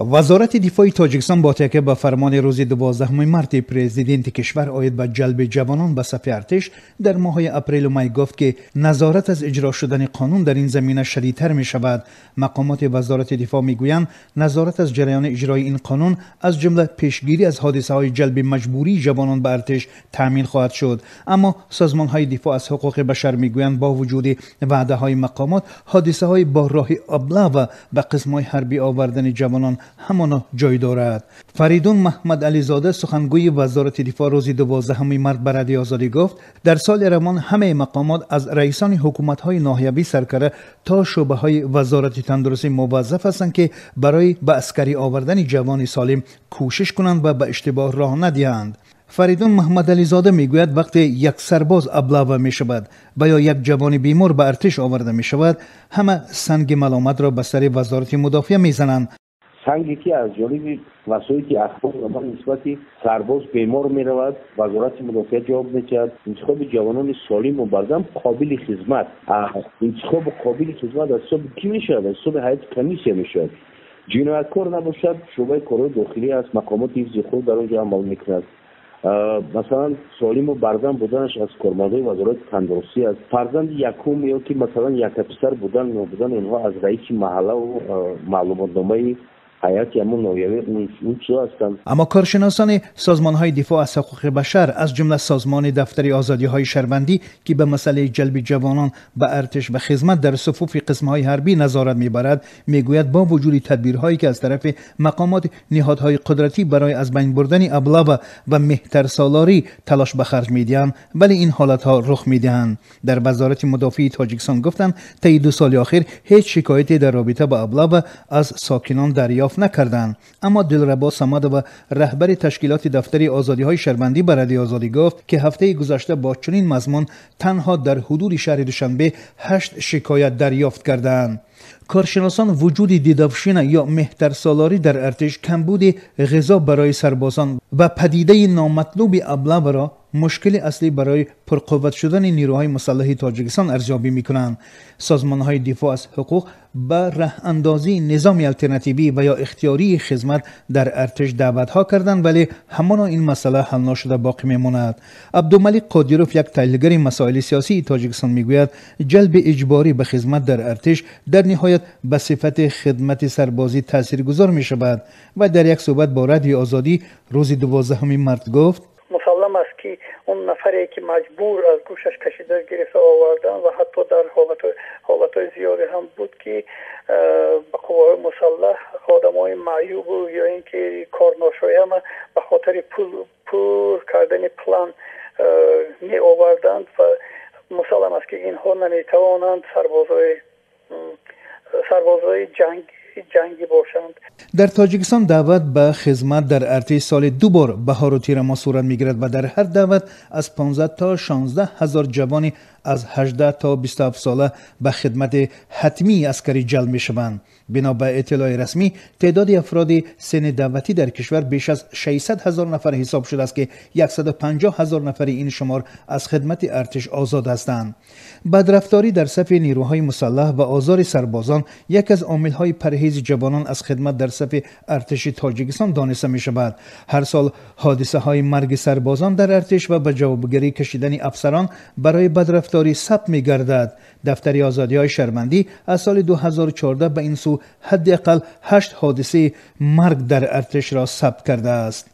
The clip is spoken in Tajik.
Вазорати дифои Тоҷикистон бо такя ба фармони рӯзи 12 марти президенти кишвар оид ба ҷалби ҷавонон ба сафи артиш дар моҳҳои апрелу май гуфт, ки назорат аз иҷро шудани қонун дар ин замина шадидтар мешавад. Мақомоти вазорати дифоъ мегӯянд, назорат аз ҷараёни иҷрои ин қонун, аз ҷумла пешгирӣ аз ҳодисаҳои ҷалби маҷбурии ҷавонон ба артиш, таъмин хоҳад шуд. Аммо созмонҳои дифоъ аз ҳуқуқи башар мегӯянд, бо вуҷуди ваъдаҳои мақомот, ҳодисаҳои бо роҳи облава ба қисмҳои ҳарбӣ овардани ҷавонон ҳамоно ҷой дорад. Фаридун Маҳмадализода, сухангӯи вазорати дифоъ, рӯзи 12 март ба Радиои Озодӣ гуфт, дар соли равон ҳамаи мақомот аз раисони ҳукуматҳои ноҳиявӣ саркара то шӯъбаҳои вазорати тандурустӣ муваззаф ҳастанд, ки барои ба аскарӣ овардани ҷавони солим кӯшиш кунанд ва ба иштибоҳ роҳ надиҳанд. Фаридун Маҳмадализода мегӯяд, вақте як сарбоз облава мешавад ва ё як ҷавони бемор ба артиш оварда мешавад, ҳама санги маломатро ба сари вазорати мудофиа мезананд. Санге ки аз ҷониби васоити ахбор ба нисбати сарбоз бемор меравад, вазорати мудофиа ҷавоб медиҳад. Интихоби ҷавонони солиму бардам, қобили хизмат, интихобу қобили хизмат аз ҳисоби кӣ мешавад? Аз ҳисоби ҳайати комиссия мешавад. Ҷинояткор набошад, шӯъбаи корҳои дохилӣ аст, мақомоти ҳифзи ҳуқуқ дар он ҷо амал мекунад. Масалан, солиму бардам буданаш аз кормандои вазорати тандурустӣ аст. Фарзанди якум ё ки масалан якаписар будан, нобудани онҳо аз раиси маҳаллаву маълумотномаи ҳайати ҳамон ноҳиявӣ, он чизо ҳастанд. Аммо коршиносони созмонҳои дифоъ аз ҳуқуқи башар, аз ҷумла созмони Дафтари озодиҳои шаҳрвандӣ, ки ба масъалаи ҷалби ҷавонон ба артиш ва хизмат дар суфуфи қисмҳои ҳарбӣ назорат мебарад, мегӯяд, бо вуҷуди тадбирҳое ки аз тарафи мақомоти ниҳодҳои қудратӣ барои аз байн бурдани облава ва меҳтарсолорӣ талош ба харҷ медиҳанд, вале ин ҳолатҳо рух медиҳанд. Дар вазорати мудофиаи Тоҷикистон гуфтанд, таи 2 соли охир ҳеҷ шикояте дар робита ба облава аз сокинон дарёфт накарданд. Аммо Дилрабо Самадова, раҳбари ташкилоти Дафтари озодиҳои шаҳрвандӣ, ба Радиои Озодӣ гуфт, ки ҳафтаи гузашта бо чунин мазмун танҳо дар ҳудуди шаҳри Душанбе 8 шикоят дарёфт кардаанд. Коршиносон вуҷуди дедовщина ё меҳтарсолорӣ дар артиш, камбуди ғизо барои сарбозон ва падидаи номатлуби облаваро мушкили аслӣ барои пурқувват шудани нерӯҳои мусаллаҳи Тоҷикистон арзёбӣ мекунанд. Созмонҳои дифоъ аз ҳуқуқ ба раҳандозии низоми алтернативӣ ва ё ихтиёрии хизмат дар артиш даъватҳо карданд, вале ҳамоно ин масъала ҳал нашуда боқӣ мемонад. Абдумалик Қодиров, як таҳлилгари масоили сиёсии Тоҷикистон, мегӯяд, ҷалби иҷборӣ ба хизмат дар артиш дар ниҳоят ба сифати хидмати сарбозӣ таъсиргузор мешавад ва дар як суҳбат бо Радиои Озодӣ рӯзи 12 март гуфт: Мусаллам аст, ки он нафаре ки маҷбур аз гӯшаш кашида гирифта овардан ва ҳатто дар ҳолатҳои зиёде ҳам буд, ки ба қувваҳои мусаллаҳ одамои маъюбу ё ин ки корношояма ба хотири пур кардани план меоварданд ва мусаллам аст, ки инҳо наметавонанд сарбозои ҷангӣ бошанд. Дар Тоҷикистон даъват ба хизмат дар артиш соли 2 бор, баҳору тирамоҳ, сурат мегирад ва дар ҳар даъват аз 15 то 16 ҳазор ҷавони аз 18 то 27 сола ба хидмати ҳатмии аскарӣ ҷалб мешаванд. Бино ба иттилои расмӣ, теъдоди афроди синни даъватӣ дар кишвар беш аз 600 ҳазор нафар ҳисоб шудааст, ки 150 ҳазор нафари ин шумор аз хидмати артиш озод ҳастанд. Бадрафторӣ дар сафи нерӯҳои мусаллаҳ ва озори сарбозон як аз омилҳои парҳези ҷавонон аз хидмат дар сафи артиши Тоҷикистон дониста мешавад. Ҳар сол ҳодисаҳои марги сарбозон дар артиш ва ба ҷавобгарӣ кашидани афсарон барои бадрафторӣ сабт мегардад. Дафтари озодиҳои шаҳрвандӣ аз соли 2014 ба ин сӯ ҳадди ақал 8 ҳодисаи марг дар артишро сабт кардааст.